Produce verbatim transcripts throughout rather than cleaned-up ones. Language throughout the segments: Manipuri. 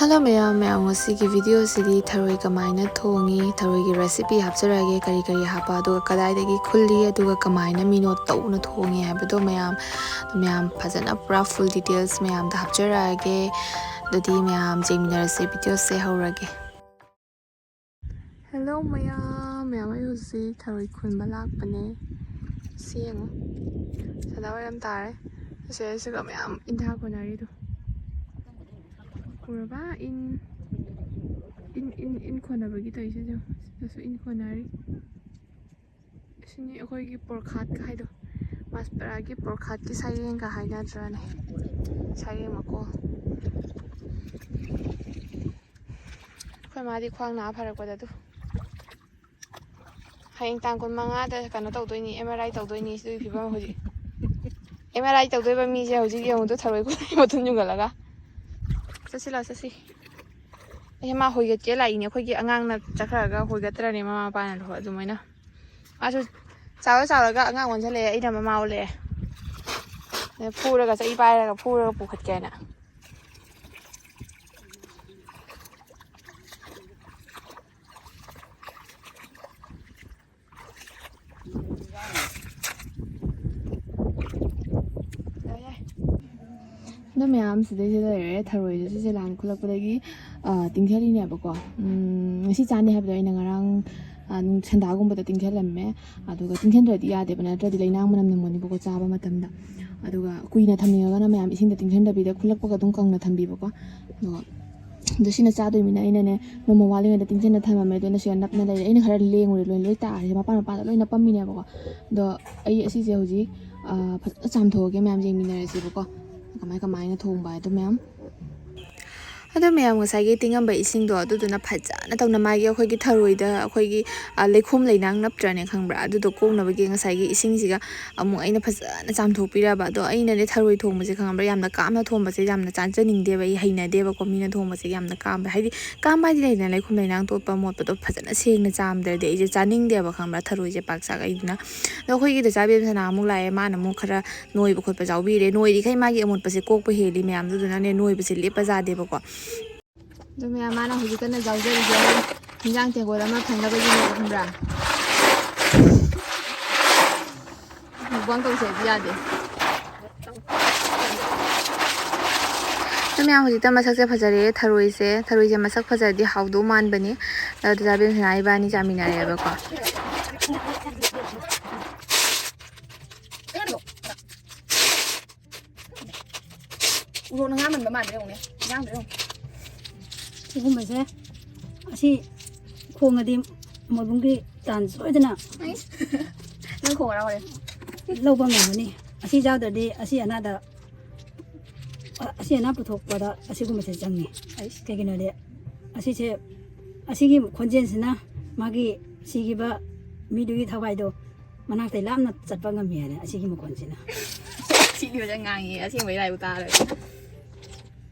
ꯍꯜꯂꯣ ꯃꯌꯥꯝ, ꯃꯌꯥꯝ ꯉꯁꯤꯒꯤ ꯚꯤꯗꯤꯑꯣꯁꯤꯗꯤ ꯊꯔꯣꯏ ꯀꯃꯥꯏꯅ ꯊꯣꯡꯉꯤ, ꯊꯔꯣꯏꯒꯤ ꯔꯦꯁꯤꯄꯤ ꯍꯥꯞꯆꯔꯛꯑꯒꯦ, ꯀꯔꯤ ꯀꯔꯤ ꯍꯥꯞꯄ, ꯑꯗꯨꯒ ꯀꯗꯥꯏꯗꯒꯤ ꯈꯨꯜꯂꯤ, ꯑꯗꯨꯒ ꯀꯃꯥꯏꯅ ꯃꯤꯅꯣꯠ ꯇꯧꯅ ꯊꯣꯡꯉꯤ ꯍꯥꯏꯕꯗꯣ ꯃꯌꯥꯝ, ꯃꯌꯥꯝ ꯐꯖꯅ ꯄꯨꯔꯥ ꯐꯨꯜ ꯗꯤꯇꯦꯜꯁ ꯃꯌꯥꯝꯗ ꯍꯥꯞꯆꯔꯛꯑꯒꯦ꯫ ꯑꯗꯨꯗꯤ ꯃꯌꯥꯝ ꯌꯦꯡꯃꯤꯟꯅꯔꯁꯦ, ꯚꯤꯗꯤꯑꯣꯁꯦ ꯍꯧꯔꯒꯦ꯫ ꯍꯦꯜꯂꯣ ꯃꯌꯥꯝ, ꯃꯌꯥꯝ ꯑꯩ ꯍꯧꯖꯤꯛ ꯊꯔꯣꯏ ꯈꯨꯟꯕ ꯂꯥꯛꯄꯅꯦ꯫ ꯁꯤ ꯌꯦꯡꯉꯣ, ꯁꯟꯗꯥ ꯋꯥꯏꯔꯝ ꯇꯥꯔꯦ꯫ ꯑꯁꯤꯗ ꯃꯌꯥꯝ ꯏꯟ ꯊꯥ ꯈꯣꯟꯅꯔꯤꯗꯣ ꯎꯔꯕ? ꯏꯟ, ꯏꯟ, ꯏꯟ, ꯏꯟ ꯈꯣꯟꯅꯕꯒꯤ ꯇꯧꯔꯤꯁꯦ ꯌꯦꯡꯉꯣ꯫ ꯁꯤꯗꯁꯨ ꯏꯟ ꯈꯣꯟꯅꯔꯤ꯫ ꯁꯤꯅꯤ ꯑꯩꯈꯣꯏꯒꯤ ꯄꯣꯔꯈꯥꯠꯀ ꯍꯥꯏꯗꯣ, ꯃꯥꯁꯄꯔꯥꯒꯤ ꯄꯣꯔꯈꯥꯠꯀꯤ ꯁꯩꯔꯦꯡꯒ ꯍꯥꯏꯅꯗ꯭ꯔꯅꯦ꯫ ꯁꯩꯔꯦꯡ ꯃꯀꯣꯜ꯫ ꯑꯩꯈꯣꯏ ꯃꯥꯗꯤ ꯈ꯭ꯋꯥꯡ ꯅꯥ ꯐꯔꯛꯄꯗ ꯑꯗꯨ ꯍꯌꯦꯡ ꯇꯥꯡ ꯀꯨꯟ ꯃꯉꯥꯗ ꯀꯩꯅꯣ ꯇꯧꯗꯣꯏꯅꯤ, ꯑꯦꯝ ꯑꯥꯔ ꯑꯥꯏ ꯇꯧꯗꯣꯏꯅꯤ꯫ ꯑꯗꯨꯒꯤ ꯐꯤꯕꯝ ꯍꯧꯖꯤꯛ ꯑꯦꯝ ꯑꯥꯔ ꯑꯥꯏ ꯇꯧꯗꯣꯏꯕ ꯃꯤꯁꯦ ꯍꯧꯖꯤꯛ ꯌꯦꯡꯉꯨꯗꯣ, ꯊꯔꯣꯏ ꯈꯨꯟꯕꯒꯤ ꯃꯊꯨꯟ ꯌꯨꯡꯍꯜꯂꯒ꯫ ꯆꯠꯁꯤ ꯂꯥꯛꯑꯣ, ꯆꯠꯁꯤ꯫ ꯑꯩꯁꯦ ꯃꯥ ꯍꯣꯏꯒꯠꯀꯦ ꯂꯥꯛꯏꯅꯦ꯫ ꯑꯩꯈꯣꯏꯒꯤ ꯑꯉꯥꯡꯅ ꯆꯠꯈ꯭ꯔꯒ ꯍꯣꯏꯒꯠꯇ꯭ꯔꯅꯦ ꯃꯃꯥ ꯃꯄꯥꯅ ꯂꯣ-, ꯑꯗꯨꯃꯥꯏꯅ꯫ ꯃꯥꯁꯨ ꯆꯥꯎꯔ ꯆꯥꯎꯔꯒ ꯑꯉꯥꯡ ꯑꯣꯟꯁꯤꯜꯂꯛꯑꯦ, ꯑꯩꯅ ꯃꯃꯥ ꯑꯣꯜꯂꯛꯑꯦ꯫ ꯑꯗꯩ ꯐꯨꯔꯒ, ꯆꯩ ꯄꯥꯏꯔꯒ ꯐꯨꯔꯒ ꯄꯨꯈꯠꯀꯦ ꯍꯥꯏꯅ꯫ ꯑꯗꯣ ꯃꯌꯥꯝ ꯁꯤꯗꯩꯁꯤꯗ ꯂꯩꯔꯦ ꯊꯔꯣꯏꯁꯦ꯫ ꯁꯤꯁꯦ ꯂꯥꯟ ꯈꯨꯠꯂꯛꯄꯗꯒꯤ, ꯑ, ꯇꯤꯡꯊꯔꯤꯅꯦꯕꯀꯣ꯫ ꯎꯝ, ꯉꯁꯤ ꯆꯥꯅꯤ ꯍꯥꯏꯕꯗꯣ ꯑꯩꯅ ꯉꯔꯥꯡ, ꯑ, ꯅꯨꯡ-, ꯁꯟꯗꯥꯒꯨꯝꯕꯗ ꯇꯤꯡꯁꯤꯜꯂꯝꯃꯦ꯫ ꯑꯗꯨꯒ ꯇꯤꯡꯁꯤꯟꯗ꯭ꯔꯗꯤ ꯌꯥꯗꯦꯕ, ꯅꯠꯇ꯭ꯔꯗꯤ ꯂꯩꯅꯥꯡ ꯃꯅꯝ ꯅꯝꯒꯅꯤꯕꯀꯣ ꯆꯥꯕ ꯃꯇꯝꯗ꯫ ꯑꯗꯨꯒ ꯀꯨꯏꯅ ꯊꯝꯅꯤꯡꯉꯒꯅ ꯃꯌꯥꯝ ꯏꯁꯤꯡꯗ ꯇꯤꯡꯁꯤꯟꯗꯕꯤꯗ ꯈꯨꯠꯂꯛꯄꯒ ꯑꯗꯨꯝ ꯀꯪꯅ ꯊꯝꯕꯤꯕꯀꯣ꯫ ꯑꯗꯨꯒ ꯑꯗꯣ ꯁꯤꯅ ꯆꯥꯗꯣꯏꯅꯤꯅ ꯑꯩꯅꯅꯦ ꯅꯣꯡꯃ ꯋꯥꯠꯂꯤꯉꯩꯗ ꯇꯤꯡꯁꯤꯟꯅ ꯊꯝꯃꯝꯃꯦ꯫ ꯑꯗꯨꯅ ꯁꯤꯗ ꯅꯞꯅ ꯂꯩꯔꯦ꯫ ꯑꯩꯅ ꯈꯔ ꯂꯦꯡꯉꯨꯔꯦ, ꯂꯣꯏ, ꯂꯣꯏ ꯇꯥꯔꯦ꯫ ꯃꯄꯥꯟ ꯃꯄꯥꯟꯗ ꯂꯣꯏ ꯅꯞꯄꯝꯃꯤꯅꯦꯕꯀꯣ꯫ ꯑꯗꯣ ꯑꯩ ꯑꯁꯤꯁꯦ ꯍꯧꯖꯤꯛ, ꯑ, ꯐꯖꯅ ꯆꯥꯝꯊꯣꯛꯑꯒꯦ, ꯃꯌꯥꯝ ꯌꯦꯡꯃꯤꯟꯅꯔꯁꯦꯕꯀꯣ꯫ ꯀꯃꯥꯏ ꯀꯃꯥꯏꯅ ꯊꯣꯡꯕ ꯍꯥꯏꯗꯣ ꯃꯌꯥꯝ꯫ ꯑꯗꯣ ꯃꯌꯥꯝ ꯉꯁꯥꯏꯒꯤ ꯇꯤꯡꯉꯝꯕ ꯏꯁꯤꯡꯗꯣ ꯑꯗꯨꯗꯨꯅ ꯐꯖꯅ ꯇꯧꯅ ꯃꯥꯒꯤ ꯑꯩꯈꯣꯏꯒꯤ ꯊꯔꯣꯏꯗ ꯑꯩꯈꯣꯏꯒꯤ, ꯑ, ꯂꯩꯈꯣꯝ ꯂꯩꯅꯥꯡ ꯅꯞꯇ꯭ꯔꯅꯦ ꯈꯪꯕ꯭ꯔꯥ? ꯑꯗꯨꯗꯣ ꯀꯣꯛꯅꯕꯒꯤ ꯉꯁꯥꯏꯒꯤ ꯏꯁꯤꯡꯁꯤꯒ ꯑꯃꯨꯛ ꯑꯩꯅ ꯐꯖꯅ ꯆꯥꯝꯊꯣꯛꯄꯤꯔꯕ꯫ ꯑꯗꯣ ꯑꯩꯅꯅꯦ ꯊꯔꯣꯏ ꯊꯣꯡꯕꯁꯦ ꯈꯪꯕ꯭ꯔꯥ? ꯌꯥꯝꯅ ꯀꯥꯝꯅ ꯊꯣꯡꯕꯁꯦ ꯌꯥꯝꯅ ꯆꯥꯟꯖꯅꯤꯡꯗꯦꯕ, ꯑꯩ ꯍꯩꯅꯗꯦꯕꯀꯣ ꯃꯤꯅ ꯊꯣꯡꯕꯁꯦ ꯌꯥꯝꯅ ꯀꯥꯝꯕ꯫ ꯍꯥꯏꯗꯤ ꯀꯥꯝꯕ ꯍꯥꯏꯗꯤ ꯂꯩꯗꯅ ꯂꯩꯈꯣꯝ ꯂꯩꯅꯥꯡ ꯇꯣꯠꯄ ꯃꯣꯠꯄꯗꯣ ꯐꯖꯅ ꯁꯦꯡꯅ ꯆꯥꯝꯗ꯭ꯔꯗꯤ ꯑꯩꯁꯦ ꯆꯥꯅꯤꯡꯗꯦꯕ ꯈꯪꯕ꯭ꯔꯥ? ꯊꯔꯣꯏꯁꯦ ꯄꯥꯛ ꯆꯥꯛ ꯑꯩꯗꯨꯅ꯫ ꯑꯗꯣ ꯑꯩꯈꯣꯏꯒꯤ ꯏꯗꯣꯆꯥ ꯕꯦꯝꯁꯅꯥ ꯑꯃꯨꯛ ꯂꯥꯛꯑꯦ, ꯃꯥꯅ ꯑꯃꯨꯛ ꯈꯔ ꯅꯣꯏꯕ ꯈꯣꯠꯄ ꯌꯥꯎꯕꯤꯔꯦ꯫ ꯅꯣꯏꯔꯤꯈꯩ ꯃꯥꯒꯤ ꯑꯃꯣꯠꯄꯁꯦ ꯀꯣꯛꯄ ꯍꯦꯜꯂꯤ ꯃꯌꯥꯝꯗꯨꯗꯨꯅꯅꯦ ꯅꯣꯏꯕꯁꯦ ꯂꯦꯞꯄ ꯌꯥꯗꯦꯕꯀꯣ꯫ ꯑꯗꯨ ꯃꯌꯥꯝ, ꯃꯥꯅ ꯍꯧꯖꯤꯛ ꯀꯟꯅ ꯖꯥꯎꯖꯔꯤꯁꯦ ꯍꯤꯟꯖꯥꯡ ꯇꯦꯡꯀꯣꯠ ꯑꯃ ꯐꯪꯅꯕꯒꯤꯅꯦꯕ, ꯈꯪꯕ꯭ꯔꯥ? ꯃꯨꯛꯕꯥꯡ ꯇꯧꯁꯦ ꯍꯥꯏꯗꯤ ꯌꯥꯗꯦ꯫ ꯑꯗꯨ ꯃꯌꯥꯝ, ꯍꯧꯖꯤꯛꯇ ꯃꯁꯛꯁꯦ ꯐꯖꯔꯦ꯫ ꯊꯔꯣꯏꯁꯦ, ꯊꯔꯣꯏꯁꯦ ꯃꯁꯛ ꯐꯖꯔꯗꯤ ꯍꯥꯎꯗꯧ ꯃꯥꯟꯕꯅꯤ꯫ ꯑꯗꯨꯗ ꯕꯦꯝꯁꯤꯅ ꯏꯕꯥꯅꯤ ꯆꯥꯃꯤꯟꯅꯔꯦꯕꯀꯣ꯫ ꯎꯔꯣꯛꯅ ꯉꯥꯡꯃꯟꯕ ꯃꯥꯟꯕ꯭ꯔꯥ ꯌꯦꯡꯉꯨꯅꯦ꯫ ꯉꯥꯡꯗ꯭ꯔꯥ ꯌꯦꯡꯉꯨ꯫ ꯁꯤꯒꯨꯝꯕꯁꯦ ꯑꯁꯤ ꯈꯣꯡꯉꯗꯤ ꯃꯣꯏꯕꯨꯡꯒꯤ ꯇꯥꯟ ꯁꯣꯏꯗꯅ ꯅꯪ ꯈꯣꯡꯉꯔꯥ ꯍꯣꯔꯦꯟ꯫ ꯂꯧꯕ ꯉꯝꯒꯅꯤ꯫ ꯑꯁꯤ ꯌꯥꯎꯗ꯭ꯔꯗꯤ ꯑꯁꯤ ꯑꯅꯥꯗ, ꯑꯁꯤ ꯑꯅꯥ ꯄꯨꯊꯣꯛꯄꯗ ꯑꯁꯤꯒꯨꯝꯕꯁꯦ ꯆꯪꯉꯤ꯫ ꯑꯩꯁ꯫ ꯀꯩꯒꯤꯅꯣꯗꯤ ꯑꯁꯤꯁꯦ, ꯑꯁꯤꯒꯤ ꯈꯣꯟꯖꯦꯜꯁꯤꯅ ꯃꯥꯒꯤ ꯁꯤꯈꯤꯕ ꯃꯤꯗꯨꯒꯤ ꯊꯋꯥꯏꯗꯣ ꯃꯅꯥꯛꯇꯩ ꯂꯥꯞꯅ ꯆꯠꯄ ꯉꯝꯃꯤ ꯍꯥꯏꯅ ꯑꯁꯤꯒꯤ ꯃꯈꯣꯟꯁꯤꯅ꯫ ꯁꯤꯗꯤ ꯐꯖꯅ ꯉꯥꯡꯉꯤ, ꯑꯁꯦꯡꯕꯩ ꯂꯥꯏꯕꯨ ꯇꯥꯔꯒ꯫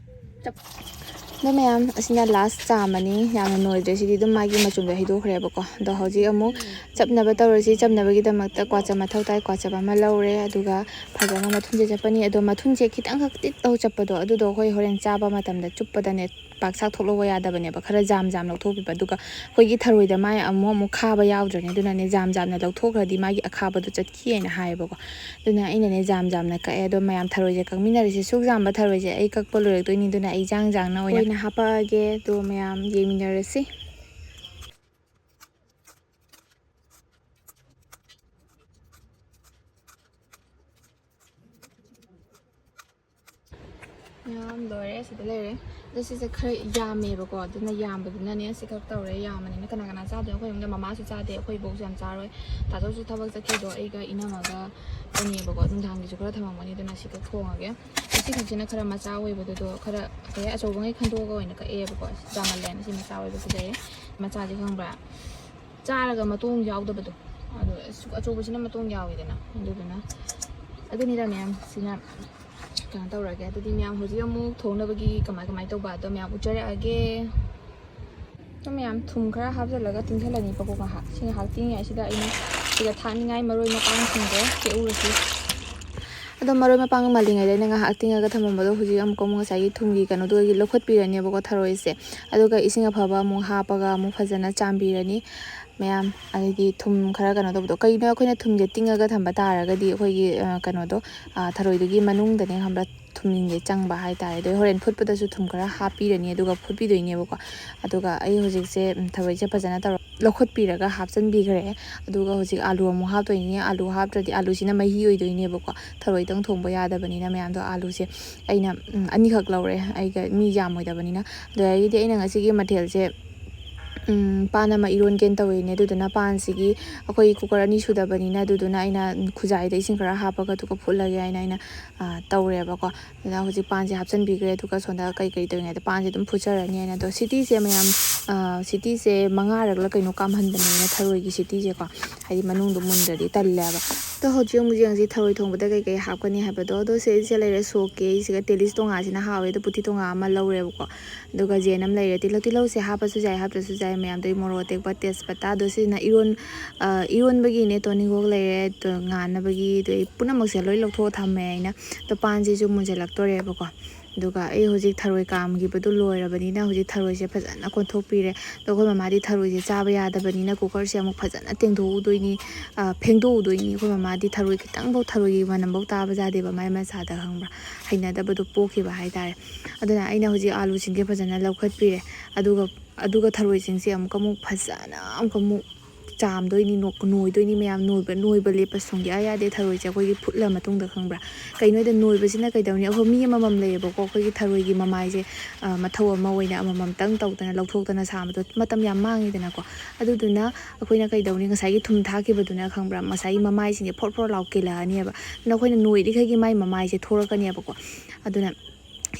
ꯑꯗꯣ ꯃꯌꯥꯝ, ꯑꯁꯤꯅ ꯂꯥꯁ ꯆꯥꯝꯃꯅꯤ꯫ ꯌꯥꯝꯅ ꯅꯣꯏꯗ꯭ꯔꯦ, ꯁꯤꯗꯤ ꯑꯗꯨꯝ ꯃꯥꯒꯤ ꯃꯆꯨꯝꯗꯣ ꯍꯩꯗꯣꯛꯈ꯭ꯔꯦꯕꯀꯣ꯫ ꯑꯗꯣ ꯍꯧꯖꯤꯛ ꯑꯃꯨꯛ ꯆꯞꯅꯕ ꯇꯧꯔꯁꯤ꯫ ꯆꯞꯅꯕꯒꯤꯗꯃꯛꯇ ꯀ꯭ꯋꯥꯆꯞ ꯃꯊꯧ ꯇꯥꯏ꯫ ꯀ꯭ꯋꯥꯆꯞ ꯑꯃ ꯂꯧꯔꯦ, ꯑꯗꯨꯒ ꯐꯖꯅ ꯃꯊꯨꯟꯁꯦ ꯆꯞꯄꯅꯤ꯫ ꯑꯗꯣ ꯃꯊꯨꯟꯁꯦ ꯈꯤꯇꯪꯈꯛ ꯇꯤꯠ ꯇꯧ ꯆꯞꯄꯗꯣ, ꯑꯗꯨꯗꯣ ꯑꯩꯈꯣꯏ ꯍꯣꯔꯦꯟ ꯆꯥꯕ ꯃꯇꯝꯗ ꯆꯨꯞꯄꯗꯅꯦ ꯄꯥꯛ ꯁꯥꯛꯊꯣꯛꯂꯛꯑꯣ ꯌꯥꯗꯕꯅꯦꯕ꯫ ꯈꯔ ꯖꯥꯝ ꯖꯥꯝ ꯂꯧꯊꯣꯛꯄꯤꯕ꯫ ꯑꯗꯨꯒ ꯑꯩꯈꯣꯏꯒꯤ ꯊꯔꯣꯏꯗ ꯃꯥꯏ ꯑꯃꯨꯛ ꯑꯃꯨꯛ ꯈꯥꯕ ꯌꯥꯎꯗ꯭ꯔꯅꯦ, ꯑꯗꯨꯅꯅꯦ ꯖꯥꯝ ꯖꯥꯝꯅ ꯂꯧꯊꯣꯛꯈ꯭ꯔꯗꯤ ꯃꯥꯒꯤ ꯑꯈꯥꯕꯗꯣ ꯆꯠꯈꯤꯑꯅ ꯍꯥꯏꯌꯦꯕꯀꯣ꯫ ꯑꯗꯨꯅ ꯑꯩꯅꯅꯦ ꯖꯥꯝ ꯖꯥꯝꯅ ꯀꯛꯑꯦ꯫ ꯑꯗꯣ ꯃꯌꯥꯝ, ꯊꯔꯣꯏꯁꯦ ꯀꯛꯃꯤꯟꯅꯔꯁꯦ꯫ ꯁꯨꯛ ꯌꯥꯝꯕ ꯊꯔꯣꯏꯁꯦ ꯑꯩ ꯀꯛꯄ ꯂꯣꯏꯔꯛꯇꯣꯏꯅꯤ, ꯑꯗꯨꯅ ꯑꯩ ꯏꯟꯖꯥꯡ ꯏꯟꯖꯥꯡꯅ ꯑꯣꯏꯅ ꯑꯣꯏꯅ ꯍꯥꯄꯛꯑꯒꯦ꯫ ꯑꯗꯣ ꯃꯌꯥꯝ ꯌꯦꯡꯃꯤꯟꯅꯔꯁꯤ꯫ ꯃꯌꯥꯝ ꯂꯣꯏꯔꯦ, ꯁꯤꯗ ꯂꯩꯔꯦ꯫ ꯑꯗꯣ ꯁꯤꯁꯦ ꯈꯔ ꯌꯥꯝꯃꯦꯕꯀꯣ, ꯑꯗꯨꯅ ꯌꯥꯝꯕꯗꯨꯅꯅꯦ ꯁꯤ ꯈꯛ ꯇꯧꯔꯦ꯫ ꯌꯥꯝꯕꯅꯤꯅ ꯀꯅꯥ ꯀꯅꯥ ꯆꯥꯗꯣꯏꯅꯣ? ꯑꯩꯈꯣꯏ ꯏꯃꯨꯡꯗ ꯃꯃꯥꯁꯨ ꯆꯥꯗꯦ, ꯑꯩꯈꯣꯏ ꯏꯕꯣꯛꯁꯨ ꯌꯥꯝ ꯆꯥꯔꯣꯏ꯫ ꯇꯥꯆꯧꯁꯨ ꯊꯕꯛ ꯆꯠꯈꯤꯗꯣ, ꯑꯩꯒ ꯏꯅꯝꯃꯒ ꯈꯛꯇꯅꯦꯕꯀꯣ꯫ ꯅꯨꯡꯗꯥꯡꯒꯤꯁꯨ ꯈꯔ ꯊꯝꯃꯝꯒꯅꯤ, ꯑꯗꯨꯅ ꯁꯤ ꯈꯛ ꯊꯣꯡꯉꯒꯦ꯫ ꯁꯤ ꯈꯛꯁꯤꯅ ꯈꯔ ꯃꯆꯥ ꯑꯣꯏꯕꯗꯨꯗꯣ ꯈꯔ ꯀꯩ ꯍꯥꯏ, ꯑꯆꯧꯕꯉꯩ ꯈꯟꯗꯣꯛꯑꯒ ꯑꯣꯏꯅ ꯀꯛꯑꯦꯕꯀꯣ꯫ ꯌꯥꯝꯃꯜꯂꯦꯅ ꯁꯤ ꯃꯆꯥ ꯑꯣꯏꯕ ꯁꯤꯗꯩ꯫ ꯃꯆꯥꯁꯦ ꯈꯪꯕ꯭ꯔꯥ? ꯆꯥꯔꯒ ꯃꯇꯣꯡ ꯌꯥꯎꯗꯕꯗꯣ꯫ ꯑꯗꯣ ꯑꯁꯨꯛ ꯑꯆꯧꯕꯁꯤꯅ ꯃꯇꯣꯡ ꯌꯥꯎꯋꯤꯗꯅ, ꯑꯗꯨꯗꯨꯅ꯫ ꯑꯗꯨꯅꯤꯗ ꯃꯌꯥꯝ, ꯁꯤꯅ ꯀꯩꯅꯣ ꯇꯧꯔꯒꯦ꯫ ꯑꯗꯨꯗꯤ ꯃꯌꯥꯝ, ꯍꯧꯖꯤꯛ ꯑꯃꯨꯛ ꯊꯣꯡꯅꯕꯒꯤ ꯀꯃꯥꯏ ꯀꯃꯥꯏ ꯇꯧꯕ ꯑꯗꯣ ꯃꯌꯥꯝ ꯎꯠꯆꯔꯛꯑꯒꯦ꯫ ꯑꯗꯣ ꯃꯌꯥꯝ, ꯊꯨꯝ ꯈꯔ ꯍꯥꯞꯆꯜꯂꯒ ꯇꯤꯡꯁꯜꯂꯅꯤꯕꯀꯣ ꯉꯥꯏꯍꯥꯛ꯫ ꯁꯤ ꯉꯥꯏꯍꯥꯛ ꯇꯤꯡꯉꯤꯉꯩꯁꯤꯗ ꯑꯩꯅ ꯁꯤꯗ ꯊꯥꯛꯅꯤꯡꯉꯥꯏ ꯃꯔꯣꯏ ꯃꯄꯥꯡꯁꯤꯡꯗꯣ ꯍꯦꯛꯎꯔꯁꯤ꯫ ꯑꯗꯣ ꯃꯔꯣꯏ ꯃꯄꯥꯡ ꯃꯥꯜꯂꯤꯉꯩꯗ ꯑꯩꯅ ꯉꯥꯏꯍꯥꯛ ꯇꯤꯡꯉꯒ ꯊꯝꯃꯝꯕꯗꯣ ꯍꯧꯖꯤꯛ ꯑꯃꯨꯛꯀ ꯑꯃꯨꯛ ꯉꯁꯥꯏꯒꯤ ꯊꯨꯝꯒꯤ ꯀꯩꯅꯣꯗꯨꯗꯒꯤ ꯂꯧꯈꯠꯄꯤꯔꯅꯦꯕꯀꯣ ꯊꯔꯣꯏꯁꯦ꯫ ꯑꯗꯨꯒ ꯏꯁꯤꯡ ꯑꯐꯕ ꯑꯃꯨꯛ ꯍꯥꯞꯄꯒ ꯑꯃꯨꯛ ꯐꯖꯅ ꯆꯥꯝꯕꯤꯔꯅꯤ ꯃꯌꯥꯝ꯫ ꯑꯗꯩꯗꯤ ꯊꯨꯝ ꯈꯔ ꯀꯩꯅꯣ ꯇꯧꯕꯗꯣ, ꯀꯩꯒꯤꯅꯣ ꯑꯩꯈꯣꯏꯅ ꯊꯨꯝꯁꯦ ꯇꯤꯡꯉꯒ ꯊꯝꯕ ꯇꯥꯔꯒꯗꯤ ꯑꯩꯈꯣꯏꯒꯤ, ꯑ, ꯀꯩꯅꯣꯗꯣ, ꯑ, ꯊꯔꯣꯏꯗꯨꯒꯤ ꯃꯅꯨꯡꯗꯅꯦ ꯈꯪꯕ꯭ꯔꯥ, ꯊꯨꯝꯁꯦ ꯆꯪꯕ ꯍꯥꯏꯇꯥꯔꯦ꯫ ꯑꯗꯩ ꯍꯣꯔꯦꯟ ꯐꯨꯠꯄꯗꯁꯨ ꯊꯨꯝ ꯈꯔ ꯍꯥꯞꯄꯤꯔꯅꯤ, ꯑꯗꯨꯒ ꯐꯨꯠꯄꯤꯗꯣꯏꯅꯦꯕꯀꯣ꯫ ꯑꯗꯨꯒ ꯑꯩ ꯍꯧꯖꯤꯛꯁꯦ, ꯎꯝ, ꯊꯔꯣꯏꯁꯦ ꯐꯖꯅ ꯇꯧꯔ ꯂꯧꯈꯠꯄꯤꯔꯒ ꯍꯥꯞꯆꯤꯟꯕꯤꯈ꯭ꯔꯦ꯫ ꯑꯗꯨꯒ ꯍꯧꯖꯤꯛ ꯑꯥꯂꯨ ꯑꯃꯨꯛ ꯍꯥꯞꯇꯣꯏꯅꯤ꯫ ꯑꯥꯂꯨ ꯍꯥꯞꯇ꯭ꯔꯗꯤ ꯑꯥꯂꯨꯁꯤꯅ ꯃꯍꯤ ꯑꯣꯏꯗꯣꯏꯅꯦꯕꯀꯣ, ꯊꯔꯣꯏꯗꯪ ꯊꯣꯡꯕ ꯌꯥꯗꯕꯅꯤꯅ ꯃꯌꯥꯝꯗꯣ꯫ ꯑꯥꯂꯨꯁꯦ ꯑꯩꯅ, ꯎꯝ, ꯑꯅꯤꯈꯛ ꯂꯧꯔꯦ, ꯑꯩꯒ ꯃꯤ ꯌꯥꯝꯃꯣꯏꯗꯕꯅꯤꯅ꯫ ꯑꯗꯨꯗꯒꯤꯗꯤ ꯑꯩꯅ ꯉꯁꯤꯒꯤ ꯃꯊꯦꯜꯁꯦ, ꯎꯝ, ꯄꯥꯟ ꯑꯃ ꯏꯔꯣꯟꯒꯦꯅ ꯇꯧꯔꯤꯅꯦ꯫ ꯑꯗꯨꯗꯨꯅ ꯄꯥꯟꯁꯤꯒꯤ ꯑꯩꯈꯣꯏ ꯀꯨꯀꯔ ꯑꯅꯤ ꯁꯨꯗꯕꯅꯤꯅ, ꯑꯗꯨꯗꯨꯅ ꯑꯩꯅ ꯈꯨꯖꯥꯏꯗ ꯏꯁꯤꯡ ꯈꯔ ꯍꯥꯞꯄꯒ ꯑꯗꯨꯒ ꯐꯨꯠꯂꯒꯦ ꯍꯥꯏꯅ ꯑꯩꯅ, ꯑ, ꯇꯧꯔꯦꯕꯀꯣ꯫ ꯑꯗꯨꯅ ꯍꯧꯖꯤꯛ ꯄꯥꯟꯁꯦ ꯍꯥꯞꯆꯤꯟꯕꯤꯈ꯭ꯔꯦ꯫ ꯑꯗꯨꯒ ꯁꯣꯝꯗ ꯀꯩ ꯀꯩ ꯇꯧꯔꯤꯉꯩꯗ ꯄꯥꯟꯁꯦ ꯑꯗꯨꯝ ꯐꯨꯠꯆꯔꯅꯤ ꯍꯥꯏꯅ꯫ ꯑꯗꯣ ꯁꯤꯇꯤꯁꯦ ꯃꯌꯥꯝ, ꯑ, ꯁꯤꯇꯤꯁꯦ ꯃꯉꯥꯔꯛꯂ ꯀꯩꯅꯣ ꯀꯥꯝꯍꯟꯕꯅꯦ ꯑꯩꯅ, ꯊꯔꯣꯏꯒꯤ ꯁꯤꯇꯤꯁꯦꯀꯣ, ꯍꯥꯏꯗꯤ ꯃꯅꯨꯡꯗꯣ ꯃꯨꯟꯗ꯭ꯔꯗꯤ ꯇꯜꯂꯦꯕ꯫ ꯑꯗꯣ ꯍꯧꯖꯤꯛ ꯑꯃꯨꯛ ꯌꯦꯡꯁꯤ ꯊꯔꯣꯏ ꯊꯣꯡꯕꯗ ꯀꯩ ꯀꯩ ꯍꯥꯞꯀꯅꯤ ꯍꯥꯏꯕꯗꯣ꯫ ꯑꯗꯣ ꯁꯤꯁꯦ ꯂꯩꯔꯦ ꯁꯣꯛꯀꯦ ꯑꯩꯁꯤꯒ꯫ ꯇꯦꯂꯤꯁ ꯇꯣꯉꯥꯁꯤꯅ ꯍꯥꯎꯋꯦ꯫ ꯑꯗꯣ ꯄꯨꯊꯤ ꯇꯣꯉꯥ ꯑꯃ ꯂꯧꯔꯦꯕꯀꯣ꯫ ꯑꯗꯨꯒ ꯖꯦꯟ ꯑꯃ ꯂꯩꯔꯦ꯫ ꯇꯤꯜꯍꯧ, ꯇꯤꯜꯍꯧꯁꯦ ꯍꯥꯞꯄꯁꯨ ꯌꯥꯏ, ꯍꯥꯞꯇ꯭ꯔꯁꯨ ꯌꯥꯏ꯫ ꯃꯌꯥꯝꯗꯣ ꯃꯣꯔꯣꯛ ꯑꯇꯦꯛꯄ, ꯇꯦꯖꯄꯇꯥ꯫ ꯑꯗꯣ ꯁꯤꯁꯤꯅ ꯏꯔꯣꯟ-, ꯑ, ꯏꯔꯣꯟꯕꯒꯤꯅꯦ ꯇꯣꯅꯤꯡꯈꯣꯛ ꯂꯩꯔꯦ, ꯑꯗꯣ ꯉꯥꯟꯅꯕꯒꯤ, ꯑꯗꯩ ꯄꯨꯝꯅꯃꯛꯁꯦ ꯂꯣꯏ ꯂꯧꯊꯣꯛꯑ ꯊꯝꯃꯦ ꯑꯩꯅ꯫ ꯑꯗꯣ ꯄꯥꯟꯁꯤꯁꯨ ꯃꯨꯟꯁꯤꯜꯂꯛꯇꯣꯔꯦꯕꯀꯣ꯫ ꯑꯗꯨꯒ ꯑꯩ ꯍꯧꯖꯤꯛ ꯊꯔꯣꯏ ꯀꯥꯝꯈꯤꯕꯗꯣ ꯂꯣꯏꯔꯕꯅꯤꯅ ꯍꯧꯖꯤꯛ ꯊꯔꯣꯏꯁꯦ ꯐꯖꯅ ꯀꯣꯟꯊꯣꯛꯄꯤꯔꯦ꯫ ꯑꯗꯣ ꯑꯩꯈꯣꯏ ꯃꯃꯥꯗꯤ ꯊꯔꯣꯏꯁꯦ ꯆꯥꯕ ꯌꯥꯗꯕꯅꯤꯅ ꯀꯨꯀꯔꯁꯦ ꯑꯃꯨꯛ ꯐꯖꯅ ꯇꯦꯡꯊꯣꯛꯎꯗꯣꯏꯅꯤ, ꯑ, ꯐꯦꯡꯗꯣꯛꯎꯗꯣꯏꯅꯤ꯫ ꯑꯩꯈꯣꯏ ꯃꯃꯥꯗꯤ ꯊꯔꯣꯏ ꯈꯤꯇꯪꯐꯥꯎ, ꯊꯔꯣꯏꯒꯤ ꯃꯅꯝꯐꯥꯎ ꯇꯥꯕ ꯌꯥꯗꯦꯕ ꯃꯥꯏ ꯃꯁꯥꯗ, ꯈꯪꯕ꯭ꯔꯥ? ꯍꯩꯅꯗꯕꯗꯣ ꯄꯣꯛꯈꯤꯕ ꯍꯥꯏꯇꯥꯔꯦ꯫ ꯑꯗꯨꯅ ꯑꯩꯅ ꯍꯧꯖꯤꯛ ꯑꯥꯂꯨꯁꯤꯡꯁꯦ ꯐꯖꯅ ꯂꯧꯈꯠꯄꯤꯔꯦ꯫ ꯑꯗꯨꯒ, ꯑꯗꯨꯒ ꯊꯔꯣꯏꯁꯤꯡꯁꯦ ꯑꯃꯨꯛꯀ ꯑꯃꯨꯛ ꯐꯖꯅ ꯑꯃꯨꯛꯀ ꯑꯃꯨꯛ ꯆꯥꯝꯗꯣꯏꯅꯤ, ꯅꯣ-, ꯅꯣꯏꯗꯣꯏꯅꯤ ꯃꯌꯥꯝ꯫ ꯅꯣꯏꯕ, ꯅꯣꯏꯕ ꯂꯦꯞꯄ ꯁꯨꯡꯌꯥ ꯌꯥꯗꯦ ꯊꯔꯣꯏꯁꯦ ꯑꯩꯈꯣꯏꯒꯤ ꯐꯨꯠꯂ ꯃꯇꯨꯡꯗ, ꯈꯪꯕ꯭ꯔꯥ? ꯀꯩꯅꯣꯗ ꯅꯣꯏꯕꯁꯤꯅ ꯀꯩꯗꯧꯅꯤ? ꯑꯩꯈꯣꯏ ꯃꯤ ꯑꯃꯃꯝ ꯂꯩꯌꯦꯕꯀꯣ, ꯑꯩꯈꯣꯏꯒꯤ ꯊꯔꯣꯏꯒꯤ ꯃꯃꯥꯏꯁꯦ, ꯑ, ꯃꯊꯧ ꯑꯃ ꯑꯣꯏꯅ ꯑꯃꯃꯝꯇꯪ ꯇꯧꯗꯅ ꯂꯧꯊꯣꯛꯇꯅ ꯁꯥꯕꯗꯣ ꯃꯇꯝ ꯌꯥꯝ ꯃꯥꯡꯉꯤꯗꯅꯀꯣ꯫ ꯑꯗꯨꯗꯨꯅ ꯑꯩꯈꯣꯏꯅ ꯀꯩꯗꯧꯅꯤ? ꯉꯁꯥꯏꯒꯤ ꯊꯨꯝ ꯊꯥꯛꯈꯤꯕꯗꯨꯅ, ꯈꯪꯕ꯭ꯔꯥ, ꯉꯁꯥꯏꯒꯤ ꯃꯃꯥꯏꯁꯤꯡꯁꯦ ꯐꯣꯔ ꯐꯣꯔ ꯂꯥꯎ ꯀꯦꯜꯂꯛꯑꯅꯦꯕ꯫ ꯑꯗꯨꯅ ꯑꯩꯈꯣꯏꯅ ꯅꯣꯏꯔꯤꯈꯩꯒꯤ ꯃꯥꯏ ꯃꯃꯥꯏꯁꯦ ꯊꯣꯔꯛꯀꯅꯦꯕꯀꯣ꯫ ꯑꯗꯨꯅ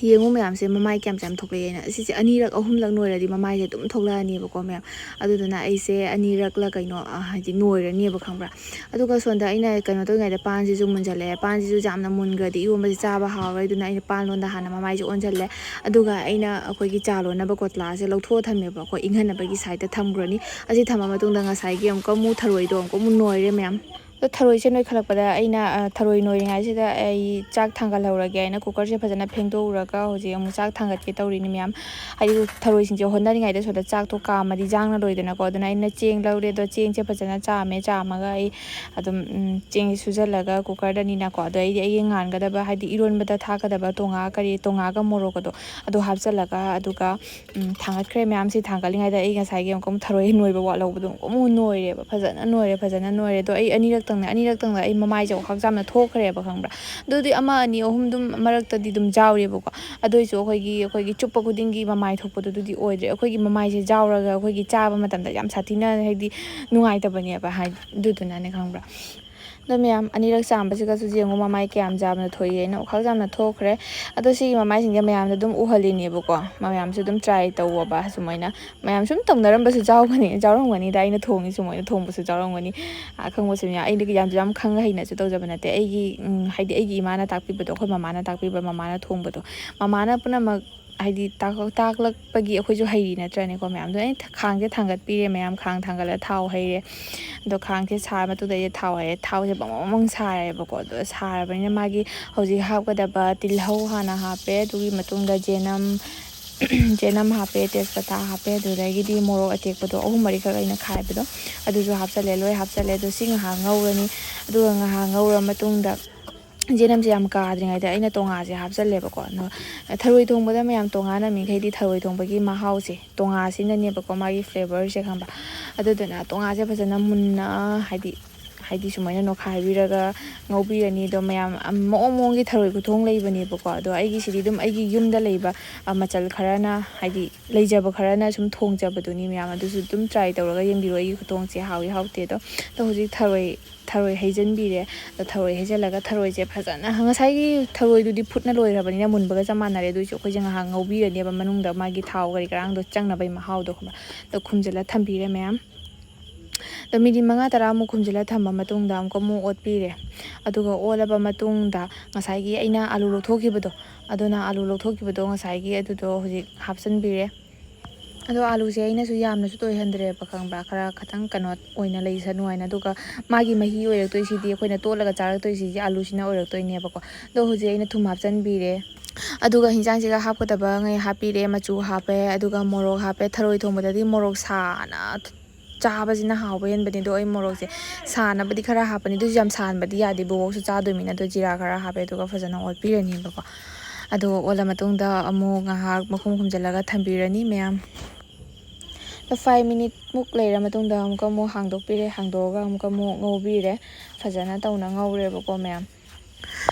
ꯌꯦꯡꯉꯨ ꯃꯌꯥꯝꯁꯦ, ꯃꯃꯥꯏ ꯀꯌꯥꯝ ꯀꯌꯥꯝ ꯊꯣꯛꯂꯛꯑꯦꯅ꯫ ꯑꯁꯤꯁꯦ ꯑꯅꯤꯔꯛ ꯑꯍꯨꯝꯂꯛ ꯅꯣꯏꯔꯗꯤ ꯃꯃꯥꯏꯁꯦ ꯑꯗꯨꯝ ꯊꯣꯛꯂꯛꯑꯅꯦꯕꯀꯣ ꯃꯌꯥꯝ꯫ ꯑꯗꯨꯗꯨꯅ ꯑꯩꯁꯦ ꯑꯅꯤꯔꯛꯂ ꯀꯩꯅꯣ, ꯑ, ꯍꯥꯏꯗꯤ ꯅꯣꯏꯔꯅꯦꯕ, ꯈꯪꯕ꯭ꯔꯥ? ꯑꯗꯨꯒ ꯁꯣꯝꯗ ꯑꯩꯅ ꯀꯩꯅꯣ ꯇꯧꯔꯤꯉꯩꯗ ꯄꯥꯟꯁꯤꯁꯨ ꯃꯨꯟꯖꯜꯂꯛꯑꯦ꯫ ꯄꯥꯟꯁꯤꯁꯨ ꯌꯥꯝꯅ ꯃꯨꯟꯈ꯭ꯔꯗꯤ ꯏꯔꯣꯟꯕꯁꯦ ꯆꯥꯕ ꯍꯥꯎꯔꯣꯏ꯫ ꯑꯗꯨꯅ ꯑꯩꯅ ꯄꯥꯟ ꯂꯣꯟꯗ ꯍꯥꯟꯅ ꯃꯃꯥꯏꯁꯦ ꯑꯣꯟꯁꯤꯜꯂꯦ꯫ ꯑꯗꯨꯒ ꯑꯩꯅ ꯑꯩꯈꯣꯏꯒꯤ ꯆꯥ ꯂꯣꯟꯅꯕ ꯀꯣꯇ꯭ꯂꯥꯁꯦ ꯂꯧꯊꯣꯛꯑ ꯊꯝꯃꯦꯕꯀꯣ, ꯏꯪꯍꯟꯅꯕꯒꯤ ꯁꯥꯏꯗꯇ ꯊꯝꯈ꯭ꯔꯅꯤ꯫ ꯑꯁꯤ ꯊꯝꯃ ꯃꯇꯨꯡꯗ ꯉꯁꯥꯏꯒꯤ ꯑꯃꯨꯛꯀ ꯑꯃꯨꯛ ꯊꯔꯣꯏꯗꯣ ꯑꯃꯨꯛꯀ ꯑꯃꯨꯛ ꯅꯣꯏꯔꯦ ꯃꯌꯥꯝ꯫ ꯑꯗꯣ ꯊꯔꯣꯏꯁꯦ ꯅꯣꯏꯈꯠꯂꯛꯄꯗ ꯑꯩꯅ, ꯑ, ꯊꯔꯣꯏ ꯅꯣꯏꯔꯤꯉꯩꯁꯤꯗ ꯑꯩ ꯆꯥꯛ ꯊꯥꯡꯒꯠꯍꯧꯔꯒꯦ ꯍꯥꯏꯅ cookerꯁꯦ ꯐꯖꯅ ꯐꯦꯡꯗꯣꯛꯎꯔꯒ ꯍꯧꯖꯤꯛ ꯑꯃꯨꯛ ꯆꯥꯛ ꯊꯥꯡꯒꯠꯀꯦ ꯇꯧꯔꯤꯅꯤ ꯃꯌꯥꯝ꯫ ꯍꯥꯏꯗꯤ ꯊꯔꯣꯏꯁꯤꯡꯁꯦ ꯍꯣꯠꯅꯔꯤꯉꯩꯗ ꯁꯣꯝꯗ ꯆꯥꯛꯇꯣ ꯀꯥꯝꯃꯗꯤ ꯌꯥꯡꯅ ꯂꯣꯏꯗꯅꯀꯣ꯫ ꯑꯗꯨꯅ ꯑꯩꯅ ꯆꯦꯡ ꯂꯧꯔꯦ, ꯑꯗꯣ ꯆꯦꯡꯁꯦ ꯐꯖꯅ ꯆꯥꯝꯃꯦ꯫ ꯆꯥꯝꯃꯒ ꯑꯩ ꯑꯗꯨꯝ, ꯎꯝ, ꯆꯦꯡꯁꯦ ꯁꯨꯖꯜꯂꯒ cookerꯗꯅꯤꯅꯀꯣ꯫ ꯑꯗꯣ ꯑꯩꯗꯤ ꯑꯩꯒꯤ ꯉꯥꯟꯒꯗꯕ, ꯍꯥꯏꯗꯤ ꯏꯔꯣꯟꯕꯗ ꯊꯥꯛꯀꯗꯕ ꯇꯣꯉꯥ ꯀꯔꯤ, ꯇꯣꯉꯥꯒ ꯃꯣꯔꯣꯛꯀꯗꯣ ꯑꯗꯨ ꯍꯥꯞꯆꯜꯂꯒ, ꯑꯗꯨꯒ ꯎꯝ, ꯊꯥꯡꯒꯠꯈ꯭ꯔꯦ ꯃꯌꯥꯝꯁꯤ꯫ ꯊꯥꯡꯒꯠꯂꯤꯉꯩꯗ ꯑꯩ ꯉꯁꯥꯏꯒꯤ ꯑꯃꯨꯛꯀ ꯑꯃꯨꯛ ꯊꯔꯣꯏ ꯅꯣꯏꯕ ꯋꯥꯠꯍꯧꯕꯗꯣ ꯑꯃꯨꯛꯀ ꯑꯃꯨꯛ ꯅꯣꯏꯔꯦꯕ꯫ ꯐꯖꯅ ꯅꯣꯏꯔꯦ, ꯐꯖꯅ ꯅꯣꯏꯔꯦ꯫ ꯑꯗꯣ ꯑꯩ ꯑꯅꯤꯔꯛꯇꯪꯅꯦ, ꯑꯅꯤꯔꯛꯇꯪꯗ ꯑꯩ ꯃꯃꯥꯏꯁꯦ ꯑꯣꯈꯥꯛ ꯆꯥꯝꯅ ꯊꯣꯛꯈ꯭ꯔꯦꯕ, ꯈꯪꯕ꯭ꯔꯥ? ꯑꯗꯨꯗꯤ ꯑꯃ, ꯑꯅꯤ, ꯑꯍꯨꯝ ꯑꯗꯨꯝ ꯃꯔꯛꯇꯗꯤ ꯑꯗꯨꯝ ꯌꯥꯎꯔꯦꯕꯀꯣ꯫ ꯑꯗꯨ ꯑꯣꯏꯁꯨ ꯑꯩꯈꯣꯏꯒꯤ, ꯑꯩꯈꯣꯏꯒꯤ ꯆꯨꯞꯄ ꯈꯨꯗꯤꯡꯒꯤ ꯃꯃꯥꯏ ꯊꯣꯛꯄꯗꯨꯗꯤ ꯑꯣꯏꯗ꯭ꯔꯦ꯫ ꯑꯩꯈꯣꯏꯒꯤ ꯃꯃꯥꯏꯁꯦ ꯌꯥꯎꯔꯒ ꯑꯩꯈꯣꯏꯒꯤ ꯆꯥꯕ ꯃꯇꯝꯗ ꯌꯥꯝ ꯁꯥꯊꯤꯅ, ꯍꯥꯏꯗꯤ, ꯅꯨꯡꯉꯥꯏꯇꯕꯅꯦꯕ, ꯍꯥꯏꯗꯤ, ꯑꯗꯨꯗꯨꯅꯅꯦ, ꯈꯪꯕ꯭ꯔꯥ? ꯑꯗꯣ ꯃꯌꯥꯝ, ꯑꯅꯤꯔꯛ ꯆꯥꯝꯕꯁꯤꯒꯁꯨ ꯌꯦꯡꯉꯨ, ꯃꯃꯥꯏ ꯀꯌꯥꯝ ꯌꯥꯝꯅ ꯊꯣꯛꯏ꯫ ꯑꯩꯅ ꯑꯣꯈꯥꯛ ꯌꯥꯝꯅ ꯊꯣꯛꯈ꯭ꯔꯦ꯫ ꯑꯗꯣ ꯁꯤꯒꯤ ꯃꯃꯥꯏꯁꯤꯡꯁꯦ ꯃꯌꯥꯝꯗ ꯑꯗꯨꯝ ꯎꯍꯜꯂꯤꯅꯦꯕꯀꯣ꯫ ꯃꯌꯥꯝꯁꯨ ꯑꯗꯨꯝ try ꯇꯧꯋꯣꯕ꯫ ꯁꯨꯃꯥꯏꯅ ꯃꯌꯥꯝ ꯁꯨꯝ ꯇꯧꯅꯔꯝꯕꯁꯨ ꯌꯥꯎꯒꯅꯤ, ꯌꯥꯎꯔꯝꯒꯅꯤꯗ, ꯑꯩꯅ ꯊꯣꯡꯉꯤ ꯁꯨꯃꯥꯏꯅ ꯊꯣꯡꯕꯁꯨ ꯌꯥꯎꯔꯝꯒꯅꯤ꯫ ꯑ, ꯈꯪꯕꯁꯨ ꯃꯌꯥꯝ꯫ ꯑꯩꯗꯤ ꯌꯥꯝꯁꯨ ꯌꯥꯝ ꯈꯪ ꯍꯩꯅꯁꯨ ꯇꯧꯖꯕ ꯅꯠꯇꯦ꯫ ꯑꯩꯒꯤ, ꯎꯝ, ꯍꯥꯏꯗꯤ ꯑꯩꯒꯤ ꯏꯃꯥꯅ ꯇꯥꯛꯄꯤꯕꯗꯣ, ꯑꯩꯈꯣꯏ ꯃꯃꯥꯅ ꯇꯥꯛꯄꯤꯕ, ꯃꯃꯥꯅ ꯊꯣꯡꯕꯗꯣ, ꯃꯃꯥꯅ ꯄꯨꯝꯅꯃꯛ, ꯍꯥꯏꯗꯤ ꯇꯥꯛ-, ꯇꯥꯛꯂꯛꯄꯒꯤ ꯑꯩꯈꯣꯏꯁꯨ ꯍꯩꯔꯤ ꯅꯠꯇ꯭ꯔꯅꯦꯀꯣ ꯃꯌꯥꯝꯗꯣ꯫ ꯑꯩꯅ ꯈꯥꯡꯁꯦ ꯊꯥꯡꯒꯠꯄꯤꯔꯦ ꯃꯌꯥꯝ, ꯈꯥꯡ ꯊꯥꯡꯒꯠꯂ ꯊꯥꯎ ꯍꯩꯔꯦ꯫ ꯑꯗꯣ ꯈꯥꯡꯁꯦ ꯁꯥꯔ ꯃꯇꯨꯡꯗ ꯑꯩꯁꯦ ꯊꯥꯎ ꯍꯩꯔꯦ꯫ ꯊꯥꯎꯁꯦ ꯕꯪ ꯕꯪ ꯕꯪ ꯁꯥꯔꯦꯕꯀꯣ꯫ ꯑꯗꯣ ꯁꯥꯔꯕꯅꯤꯅ ꯃꯥꯒꯤ ꯍꯧꯖꯤꯛ ꯍꯥꯞꯀꯗꯕ ꯇꯤꯜꯍꯧ ꯍꯥꯟꯅ ꯍꯥꯞꯄꯦ, ꯑꯗꯨꯒꯤ ꯃꯇꯨꯡꯗ ꯆꯦꯅꯝ, ꯆꯦꯅꯝ ꯍꯥꯞꯄꯦ, ꯇꯦꯖꯄꯇꯥ ꯍꯥꯞꯄꯦ, ꯑꯗꯨꯗꯒꯤꯗꯤ ꯃꯣꯔꯣꯛ ꯑꯇꯦꯛꯄꯗꯣ ꯑꯍꯨꯝ ꯃꯔꯤꯈꯛ ꯑꯩꯅ ꯈꯥꯏꯕꯗꯣ ꯑꯗꯨꯁꯨ ꯍꯥꯞꯆꯜꯂꯦ, ꯂꯣꯏ ꯍꯥꯞꯆꯜꯂꯦ꯫ ꯑꯗꯣ ꯁꯤ ꯉꯥꯏꯍꯥꯛ ꯉꯧꯔꯅꯤ꯫ ꯑꯗꯨꯒ ꯉꯥꯏꯍꯥꯛ ꯉꯧꯔ ꯃꯇꯨꯡꯗ ꯆꯦꯅꯝꯁꯦ ꯌꯥꯝ ꯀꯥꯗ꯭ꯔꯤꯉꯩꯗ ꯑꯩꯅ ꯇꯣꯉꯥꯁꯦ ꯍꯥꯞꯆꯜꯂꯦꯕꯀꯣ꯫ ꯑꯗꯣ ꯊꯔꯣꯏ ꯊꯣꯡꯕꯗ ꯃꯌꯥꯝ ꯇꯣꯉꯥ ꯅꯝꯃꯤꯈꯩꯗꯤ ꯊꯔꯣꯏ ꯊꯣꯡꯕꯒꯤ ꯃꯍꯥꯎꯁꯦ ꯇꯣꯉꯥꯁꯤꯅꯅꯦꯕꯀꯣ, ꯃꯥꯒꯤ flavourꯁꯦ, ꯈꯪꯕ? ꯑꯗꯨꯗꯨꯅ ꯇꯣꯉꯥꯁꯦ ꯐꯖꯅ ꯃꯨꯟꯅ, ꯍꯥꯏꯗꯤ, ꯍꯥꯏꯗꯤ ꯁꯨꯃꯥꯏꯅ ꯅꯣꯠꯈꯥꯏꯕꯤꯔꯒ ꯉꯧꯕꯤꯔꯅꯤ꯫ ꯑꯗꯣ ꯃꯌꯥꯝ, ꯑꯝ, ꯃꯑꯣꯡ ꯃꯑꯣꯡꯒꯤ ꯊꯔꯣꯏ ꯈꯨꯊꯣꯡ ꯂꯩꯕꯅꯦꯕꯀꯣ꯫ ꯑꯗꯣ ꯑꯩꯒꯤꯁꯤꯗꯤ ꯑꯗꯨꯝ ꯑꯩꯒꯤ ꯌꯨꯝꯗ ꯂꯩꯕ, ꯑ, ꯃꯆꯜ ꯈꯔꯅ, ꯍꯥꯏꯗꯤ ꯂꯩꯖꯕ ꯈꯔꯅ ꯁꯨꯝ ꯊꯣꯡꯖꯕꯗꯨꯅꯤ꯫ ꯃꯌꯥꯝ ꯑꯗꯨꯁꯨ ꯑꯗꯨꯝ try ꯇꯧꯔꯒ ꯌꯦꯡꯕꯤꯔꯣ ꯑꯩꯒꯤ ꯈꯨꯊꯣꯡꯁꯦ ꯍꯥꯎꯏ ꯍꯥꯎꯇꯦꯗꯣ꯫ ꯑꯗꯣ ꯍꯧꯖꯤꯛ ꯊꯔꯣꯏ, ꯊꯔꯣꯏ ꯍꯩꯖꯤꯟꯕꯤꯔꯦ꯫ ꯑꯗꯣ ꯊꯔꯣꯏ ꯍꯩꯖꯤꯜꯂꯒ ꯊꯔꯣꯏꯁꯦ ꯐꯖꯅ, ꯉꯁꯥꯏꯒꯤ ꯊꯔꯣꯏꯗꯨꯗꯤ ꯐꯨꯠꯅ ꯂꯣꯏꯈ꯭ꯔꯕꯅꯤꯅ ꯃꯨꯟꯕꯒ ꯆꯞ ꯃꯥꯟꯅꯔꯦ꯫ ꯑꯗꯨ ꯑꯣꯏꯁꯨ ꯑꯩꯈꯣꯏꯁꯦ ꯉꯥꯏꯍꯥꯛ ꯉꯧꯕꯤꯔꯅꯦꯕ, ꯃꯅꯨꯡꯗ ꯃꯥꯒꯤ ꯊꯥꯎ ꯀꯔꯤ ꯀꯔꯥꯡꯗꯣ ꯆꯪꯅꯕꯒꯤ ꯃꯍꯥꯎꯗꯣ, ꯈꯪꯕ꯭ꯔꯥ? ꯑꯗꯣ ꯈꯨꯝꯖꯤꯜꯂ ꯊꯝꯕꯤꯔꯦ ꯃꯌꯥꯝ꯫ ꯑꯗꯣ ꯃꯤꯅꯤꯠ ꯃꯉꯥ ꯇꯔꯥꯃꯨꯛ ꯈꯨꯝꯖꯤꯜꯂ ꯊꯝꯕ ꯃꯇꯨꯡꯗ ꯑꯃꯨꯛꯀ ꯑꯃꯨꯛ ꯑꯣꯠꯄꯤꯔꯦ꯫ ꯑꯗꯨꯒ ꯑꯣꯠꯂꯕ ꯃꯇꯨꯡꯗ ꯉꯁꯥꯏꯒꯤ ꯑꯩꯅ ꯑꯥꯂꯨ ꯂꯧꯊꯣꯛꯈꯤꯕꯗꯣ, ꯑꯗꯨꯅ ꯑꯥꯂꯨ ꯂꯧꯊꯣꯛꯈꯤꯕꯗꯣ ꯉꯁꯥꯏꯒꯤ ꯑꯗꯨꯗꯣ ꯍꯧꯖꯤꯛ ꯍꯥꯞꯆꯤꯟꯕꯤꯔꯦ꯫ ꯑꯗꯣ ꯑꯥꯂꯨꯁꯦ ꯑꯩꯅꯁꯨ ꯌꯥꯝꯅꯁꯨ ꯇꯣꯏꯍꯟꯗ꯭ꯔꯦꯕ, ꯈꯪꯕ꯭ꯔꯥ? ꯈꯔ ꯈꯇꯪ ꯀꯩꯅꯣ ꯑꯣꯏꯅ ꯂꯩꯁꯅꯨ ꯍꯥꯏꯅ꯫ ꯑꯗꯨꯒ ꯃꯥꯒꯤ ꯃꯍꯤ ꯑꯣꯏꯔꯛꯇꯣꯏꯁꯤꯗꯤ, ꯑꯩꯈꯣꯏꯅ ꯇꯣꯠꯂꯒ ꯆꯥꯔꯛꯇꯣꯏꯁꯤꯗꯤ ꯑꯥꯂꯨꯁꯤꯅ ꯑꯣꯏꯔꯛꯇꯣꯏꯅꯦꯕꯀꯣ꯫ ꯑꯗꯣ ꯍꯧꯖꯤꯛ ꯑꯩꯅ ꯊꯨꯝ ꯍꯥꯞꯆꯤꯟꯕꯤꯔꯦ꯫ ꯑꯗꯨꯒ ꯍꯤꯟꯖꯥꯡꯁꯤꯒ ꯍꯥꯞꯀꯗꯕ ꯉꯩ ꯍꯥꯞꯄꯤꯔꯦ, ꯃꯆꯨ ꯍꯥꯞꯄꯦ, ꯑꯗꯨꯒ ꯃꯣꯔꯣꯛ ꯍꯥꯞꯄꯦ꯫ ꯊꯔꯣꯏ ꯊꯣꯡꯕꯗꯗꯤ ꯃꯣꯔꯣꯛ ꯁꯥꯅ ꯆꯥꯕꯁꯤꯅ ꯍꯥꯎꯕ ꯍꯦꯟꯕꯅꯦ꯫ ꯑꯗꯣ ꯑꯩ ꯃꯣꯔꯣꯛꯁꯦ ꯁꯥꯅꯕꯗꯤ ꯈꯔ ꯍꯥꯞꯄꯅꯤ, ꯑꯗꯨꯁꯨ ꯌꯥꯝ ꯁꯥꯍꯟꯕꯗꯤ ꯌꯥꯗꯦ, ꯕꯣꯕꯣꯛꯁꯨ ꯆꯥꯗꯣꯏꯅꯤꯅ꯫ ꯑꯗꯣ ꯖꯤꯔꯥ ꯈꯔ ꯍꯥꯞꯄꯦ, ꯑꯗꯨꯒ ꯐꯖꯅ ꯑꯣꯠꯄꯤꯔꯅꯤꯕꯀꯣ꯫ ꯑꯗꯨꯒ ꯑꯣꯠꯂ ꯃꯇꯨꯡꯗ ꯑꯃꯨꯛ ꯉꯥꯏꯍꯥꯛ ꯃꯈꯨꯝ ꯈꯨꯝꯖꯤꯜꯂꯒ ꯊꯝꯕꯤꯔꯅꯤ ꯃꯌꯥꯝ꯫ ꯑꯗꯣ ꯐꯥꯏꯚ ꯃꯤꯅꯤꯠꯃꯨꯛ ꯂꯩꯔ ꯃꯇꯨꯡꯗ ꯑꯃꯨꯛꯀ ꯑꯃꯨꯛ ꯍꯥꯡꯗꯣꯛꯄꯤꯔꯦ꯫ ꯍꯥꯡꯗꯣꯛꯑꯒ ꯑꯃꯨꯛꯀ ꯑꯃꯨꯛ ꯉꯧꯕꯤꯔꯦ꯫ ꯐꯖꯅ ꯇꯧꯅ ꯉꯧꯔꯦꯕꯀꯣ ꯃꯌꯥꯝ꯫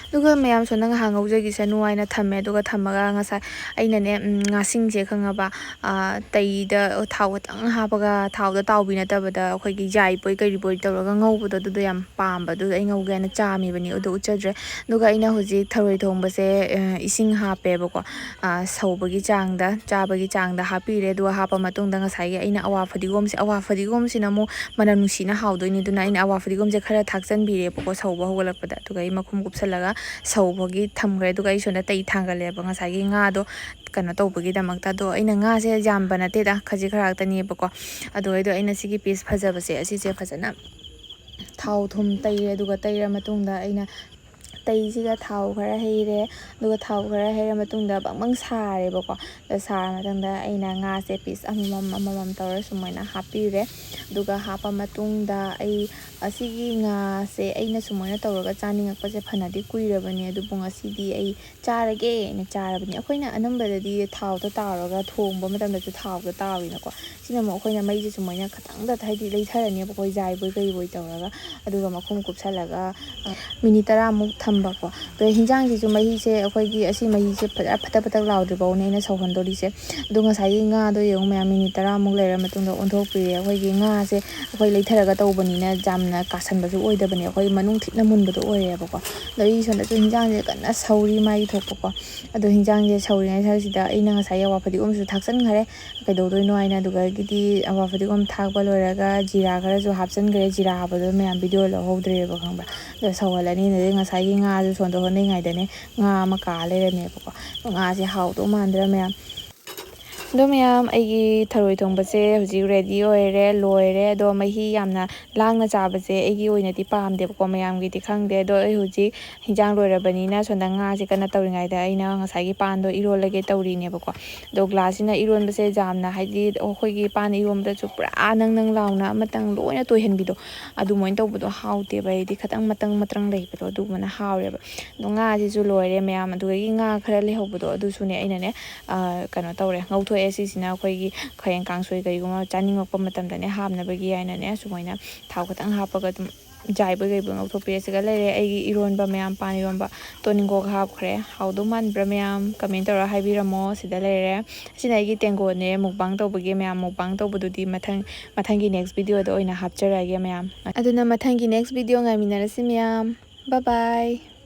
ꯑꯗꯨꯒ ꯃꯌꯥꯝ ꯁꯣꯝꯗ ꯉꯥꯏꯍꯥꯛ ꯉꯧꯖꯈꯤꯁꯅꯨ ꯍꯥꯏꯅ ꯊꯝꯃꯦ꯫ ꯑꯗꯨꯒ ꯊꯝꯃꯒ ꯉꯁꯥꯏ ꯑꯩꯅꯅꯦ, ꯎꯝ, ꯉꯥꯁꯤꯡꯁꯦ ꯈꯪꯉꯕ, ꯑ, ꯇꯩꯗ ꯊꯥꯎ ꯈꯇꯪ ꯍꯥꯞꯄꯒ, ꯊꯥꯎꯗ ꯇꯥꯎꯕꯤ ꯅꯠꯇꯕꯗ ꯑꯩꯈꯣꯏꯒꯤ ꯌꯥꯏꯕꯣꯏ ꯀꯔꯤꯕꯣꯏ ꯇꯧꯔꯒ ꯉꯧꯕꯗꯣ, ꯑꯗꯨꯗꯣ ꯌꯥꯝ ꯄꯥꯝꯕ꯫ ꯑꯗꯨꯗ ꯑꯩ ꯉꯧꯒꯦ ꯍꯥꯏꯅ ꯆꯥꯝꯃꯤꯕꯅꯤ꯫ ꯑꯗꯨ ꯎꯠꯆꯗ꯭ꯔꯦ꯫ ꯑꯗꯨꯒ ꯑꯩꯅ ꯍꯧꯖꯤꯛ ꯊꯔꯣꯏ ꯊꯣꯡꯕꯁꯦ, ꯑ, ꯏꯁꯤꯡ ꯍꯥꯞꯄꯦꯕꯀꯣ꯫ ꯑ, ꯁꯧꯕꯒꯤ ꯆꯥꯡꯗ, ꯆꯥꯕꯒꯤ ꯆꯥꯡꯗ ꯍꯥꯞꯄꯤꯔꯦ꯫ ꯑꯗꯨꯒ ꯍꯥꯞꯄ ꯃꯇꯨꯡꯗ ꯉꯁꯥꯏꯒꯤ ꯑꯩꯅ ꯑꯋꯥ ꯐꯗꯤꯒꯣꯝꯁꯦ, ꯑꯋꯥ ꯐꯗꯤꯒꯣꯝꯁꯤꯅ ꯑꯃꯨꯛ ꯃꯅꯝ ꯅꯨꯡꯁꯤꯅ ꯍꯥꯎꯗꯣꯏꯅꯤ꯫ ꯑꯗꯨꯅ ꯑꯩꯅ ꯑꯋꯥ ꯐꯗꯤꯒꯣꯝꯁꯦ ꯈꯔ ꯊꯥꯛꯆꯟꯕꯤꯔꯦꯕꯀꯣ, ꯁꯧꯕ ꯍꯧꯒꯠꯂꯛꯄꯗ꯫ ꯑꯗꯨꯒ ꯑꯩ ꯃꯈꯨꯝ ꯀꯨꯞꯁꯜꯂꯒ ꯁꯧꯕꯒꯤ ꯊꯝꯈ꯭ꯔꯦ꯫ ꯑꯗꯨꯒ ꯑꯩ ꯁꯣꯝꯗ ꯇꯩ ꯊꯥꯡꯒꯠꯂꯦꯕ ꯉꯁꯥꯏꯒꯤ ꯉꯥꯗꯣ ꯀꯩꯅꯣ ꯇꯧꯕꯒꯤꯗꯃꯛꯇ꯫ ꯑꯗꯣ ꯑꯩꯅ ꯉꯥꯁꯦ ꯌꯥꯝꯕ ꯅꯠꯇꯦꯗ, ꯈꯖꯤꯛ ꯈꯔꯥꯛꯇꯅꯦꯕꯀꯣ꯫ ꯑꯗꯨꯒ ꯑꯩꯗꯣ ꯑꯩꯅ ꯁꯤꯒꯤ ꯄꯤꯁ ꯐꯖꯕꯁꯦ ꯑꯁꯤꯁꯦ ꯐꯖꯅ ꯊꯥꯎ ꯊꯨꯝ ꯇꯩꯔꯦ꯫ ꯑꯗꯨꯒ ꯇꯩꯔ ꯃꯇꯨꯡꯗ ꯑꯩꯅ ꯇꯩꯁꯤꯒ ꯊꯥꯎ ꯈꯔ ꯍꯩꯔꯦ꯫ ꯑꯗꯨꯒ ꯊꯥꯎ ꯈꯔ ꯍꯩꯔ ꯃꯇꯨꯡꯗ ꯕꯪ ꯕꯪ ꯁꯥꯔꯦꯕꯀꯣ꯫ ꯑꯗ ꯁꯥꯔ ꯃꯇꯨꯡꯗ ꯑꯩꯅ ꯉꯥꯁꯦ ꯄꯤꯁ ꯑꯃꯃꯝ ꯑꯃꯃꯝ ꯇꯧꯔ ꯁꯨꯃꯥꯏꯅ ꯍꯥꯞꯄꯤꯔꯦ꯫ ꯑꯗꯨꯒ ꯍꯥꯞꯄ ꯃꯇꯨꯡꯗ ꯑꯩ ꯑꯁꯤꯒꯤ ꯉꯥꯁꯦ ꯑꯩꯅ ꯁꯨꯃꯥꯏꯅ ꯇꯧꯔꯒ ꯆꯥꯅꯤꯡꯉꯛꯄꯁꯦ ꯐꯅꯗꯤ ꯀꯨꯏꯔꯕꯅꯦ, ꯑꯗꯨꯕꯨ ꯉꯁꯤꯗꯤ ꯑꯩ ꯆꯥꯔꯒꯦꯅ ꯆꯥꯔꯕꯅꯤ꯫ ꯑꯩꯈꯣꯏꯅ ꯑꯅꯝꯕꯗꯗꯤ ꯊꯥꯎꯗ ꯇꯥꯎꯔꯒ ꯊꯣꯡꯕ ꯃꯇꯝꯗꯁꯨ ꯊꯥꯎꯗ ꯇꯥꯎꯋꯤꯅꯀꯣ꯫ ꯁꯤꯅ ꯑꯃꯨꯛ ꯑꯩꯈꯣꯏꯅ ꯃꯩꯁꯦ ꯁꯨꯃꯥꯏꯅ ꯈꯇꯪꯗ ꯍꯥꯏꯗꯤ ꯂꯩꯊꯔꯅꯦꯕꯀꯣ, ꯌꯥꯏꯕꯣꯏ ꯀꯩꯕꯣꯏ ꯇꯧꯔꯒ꯫ ꯑꯗꯨꯒ ꯃꯈꯨꯝ ꯀꯨꯞꯁꯜꯂꯒ, ꯑ, ꯃꯤꯅꯤꯠ ꯇꯔꯥꯃꯨꯛ ꯊꯝꯕꯀꯣ꯫ ꯑꯗꯣ ꯍꯤꯟꯖꯥꯡꯁꯤꯁꯨ ꯃꯍꯤꯁꯦ, ꯑꯩꯈꯣꯏꯒꯤ ꯑꯁꯤ ꯃꯍꯤꯁꯦ ꯐꯖ ꯐꯇꯛ ꯐꯇꯛ ꯂꯥꯎꯗ꯭ꯔꯤ ꯐꯥꯎꯅꯦ ꯑꯩꯅ ꯁꯧꯍꯟꯗꯣꯔꯤꯁꯦ꯫ ꯑꯗꯣ ꯉꯁꯥꯏꯒꯤ ꯉꯥꯗꯣ ꯌꯦꯡꯉꯨ ꯃꯌꯥꯝ, ꯃꯤꯅꯤꯠ ꯇꯔꯥꯃꯨꯛ ꯂꯩꯔ ꯃꯇꯨꯡꯗ ꯑꯣꯟꯊꯣꯛꯄꯤꯔꯦ꯫ ꯑꯩꯈꯣꯏꯒꯤ ꯉꯥꯁꯦ ꯑꯩꯈꯣꯏ ꯂꯩꯊꯔꯒ ꯇꯧꯕꯅꯤꯅ ꯌꯥꯝꯅ ꯀꯥꯁꯟꯕꯁꯨ ꯑꯣꯏꯗꯕꯅꯦ, ꯑꯩꯈꯣꯏ ꯃꯅꯨꯡ ꯊꯤꯠꯅ ꯃꯨꯟꯕꯗꯣ ꯑꯣꯏꯔꯦꯕꯀꯣ꯫ ꯑꯗꯣ ꯑꯩ ꯁꯣꯝꯗꯁꯨ ꯍꯤꯟꯖꯥꯡꯁꯦ ꯀꯟꯅ ꯁꯧꯔꯤ ꯃꯥꯒꯤ ꯊꯣꯛꯄꯀꯣ꯫ ꯑꯗꯣ ꯍꯤꯟꯖꯥꯡꯁꯦ ꯁꯧꯔꯤꯉꯩ ꯁꯔꯁꯤꯗ ꯑꯩꯅ ꯉꯁꯥꯏꯒꯤ ꯑꯋꯥ ꯐꯗꯤꯒꯣꯝꯁꯨ ꯊꯥꯛꯆꯟꯈ꯭ꯔꯦ꯫ ꯀꯩꯗꯧꯗꯣꯏꯅꯣ ꯍꯥꯏꯅ꯫ ꯑꯗꯨꯗꯒꯤꯗꯤ ꯑꯋꯥ ꯐꯗꯤꯒꯣꯝ ꯊꯥꯛꯄ ꯂꯣꯏꯔꯒ ꯖꯤꯔꯥ ꯈꯔꯁꯨ ꯍꯥꯞꯆꯤꯟꯈ꯭ꯔꯦ꯫ ꯖꯤꯔꯥ ꯍꯥꯞꯄꯗꯣ ꯃꯌꯥꯝ ꯚꯤꯗꯤꯑꯣ ꯂꯧꯍꯧꯗ꯭ꯔꯦꯕ, ꯈꯪꯕ꯭ꯔꯥ? ꯑꯗꯣ ꯁꯧꯍꯜꯂꯅꯤ꯫ ꯑꯗꯨꯗꯩ ꯉꯁꯥꯏꯒꯤ ꯉꯥꯁꯨ ꯁꯣꯟꯗꯣꯛꯍꯟꯅꯤꯡꯉꯥꯏꯗꯅꯦ ꯉꯥ ꯑꯃ ꯀꯥ ꯂꯩꯔꯝꯃꯦꯕꯀꯣ꯫ ꯑꯗꯣ ꯉꯥꯁꯦ ꯍꯥꯎꯗꯧ ꯃꯥꯟꯗ꯭ꯔꯥ ꯃꯌꯥꯝ? ꯑꯗꯣ ꯃꯌꯥꯝ, ꯑꯩꯒꯤ ꯊꯔꯣꯏ ꯊꯣꯡꯕꯁꯦ ꯍꯧꯖꯤꯛ ready ꯑꯣꯏꯔꯦ, ꯂꯣꯏꯔꯦ꯫ ꯑꯗꯣ ꯃꯍꯤ ꯌꯥꯝꯅ ꯂꯥꯡꯅ ꯆꯥꯕꯁꯦ ꯑꯩꯒꯤ ꯑꯣꯏꯅꯗꯤ ꯄꯥꯝꯗꯦꯕꯀꯣ, ꯃꯌꯥꯝꯒꯤꯗꯤ ꯈꯪꯗꯦ꯫ ꯑꯗꯣ ꯑꯩ ꯍꯧꯖꯤꯛ ꯍꯤꯟꯖꯥꯡ ꯂꯣꯏꯔꯕꯅꯤꯅ ꯁꯣꯝꯗ ꯉꯥꯁꯦ ꯀꯟꯅ ꯇꯧꯔꯤꯉꯩꯗ ꯑꯩꯅ ꯉꯁꯥꯏꯒꯤ ꯄꯥꯟꯗꯣ ꯏꯔꯣꯜꯂꯒꯦ ꯇꯧꯔꯤꯅꯦꯕꯀꯣ꯫ ꯑꯗꯣ glassꯁꯤꯅ ꯏꯔꯣꯟꯕꯁꯦ ꯌꯥꯝꯅ, ꯍꯥꯏꯗꯤ ꯑꯩꯈꯣꯏꯒꯤ ꯄꯥꯟ ꯏꯔꯣꯟꯕꯗꯁꯨ ꯄꯨꯔꯥ ꯅꯪ ꯅꯪ ꯂꯥꯎꯅ ꯑꯃꯇꯪ ꯂꯣꯏꯅ ꯇꯣꯏꯍꯟꯕꯤꯗꯣ, ꯑꯗꯨꯃꯥꯏꯅ ꯇꯧꯕꯗꯣ ꯍꯥꯎꯇꯦꯕ꯫ ꯑꯩꯗꯤ ꯈꯤꯇꯪ ꯃꯇꯪ ꯃꯇ꯭ꯔꯪ ꯂꯩꯕꯗꯣ ꯑꯗꯨꯒꯨꯝꯕꯅ ꯍꯥꯎꯋꯦꯕ꯫ ꯑꯗꯣ ꯉꯥꯁꯤꯁꯨ ꯂꯣꯏꯔꯦ ꯃꯌꯥꯝ꯫ ꯑꯗꯨꯗꯒꯤ ꯉꯥ ꯈꯔ ꯂꯩꯍꯧꯕꯗꯣ ꯑꯗꯨꯁꯨꯅꯦ ꯑꯩꯅꯅꯦ, ꯑ, ꯀꯩꯅꯣ ꯇꯧꯔꯦ, ꯉꯧꯊꯣꯛꯑꯦ꯫ ꯁꯤꯁꯤꯅ ꯑꯩꯈꯣꯏꯒꯤ ꯍꯌꯦꯡ ꯀꯥꯡꯁꯣꯏ ꯀꯔꯤꯒꯨꯝꯕ ꯆꯥꯅꯤꯡꯉꯛꯄ ꯃꯇꯝꯗꯅꯦ ꯍꯥꯞꯅꯕꯒꯤ ꯍꯥꯏꯅꯅꯦ ꯁꯨꯃꯥꯏꯅ ꯊꯥꯎ ꯈꯤꯇꯪ ꯍꯥꯞꯄꯒ ꯑꯗꯨꯝ ꯖꯥꯏꯕꯣꯏ ꯀꯩꯕꯣꯏ ꯉꯧꯊꯣꯛꯄꯤꯔꯦ꯫ ꯁꯤꯒ ꯂꯩꯔꯦ ꯑꯩꯒꯤ ꯏꯔꯣꯟꯕ ꯃꯌꯥꯝ, ꯄꯥꯟ ꯏꯔꯣꯟꯕ꯫ ꯇꯣꯅꯤꯡꯀꯣꯛ ꯍꯥꯞꯈ꯭ꯔꯦ꯫ ꯍꯥꯎꯗꯧ ꯃꯥꯟꯕ꯭ꯔꯥ ꯃꯌꯥꯝ? Comment ꯇꯧꯔꯒ ꯍꯥꯏꯕꯤꯔꯝꯃꯣ꯫ ꯁꯤꯗ ꯂꯩꯔꯦ꯫ ꯑꯁꯤꯅ ꯑꯩꯒꯤ ꯇꯦꯡꯀꯣꯠꯅꯦ, mukbang ꯇꯧꯕꯒꯤ ꯃꯌꯥꯝ꯫ Mukbang ꯇꯧꯕꯗꯨꯗꯤ ꯃꯊꯪ, ꯃꯊꯪꯒꯤ next videoꯗ ꯑꯣꯏꯅ ꯍꯥꯞꯆꯔꯛꯑꯒꯦ ꯃꯌꯥꯝ꯫ ꯑꯗꯨꯅ ꯃꯊꯪꯒꯤ next video ꯉꯥꯏꯃꯤꯟꯅꯔꯁꯤ ꯃꯌꯥꯝ꯫ Bye bye꯫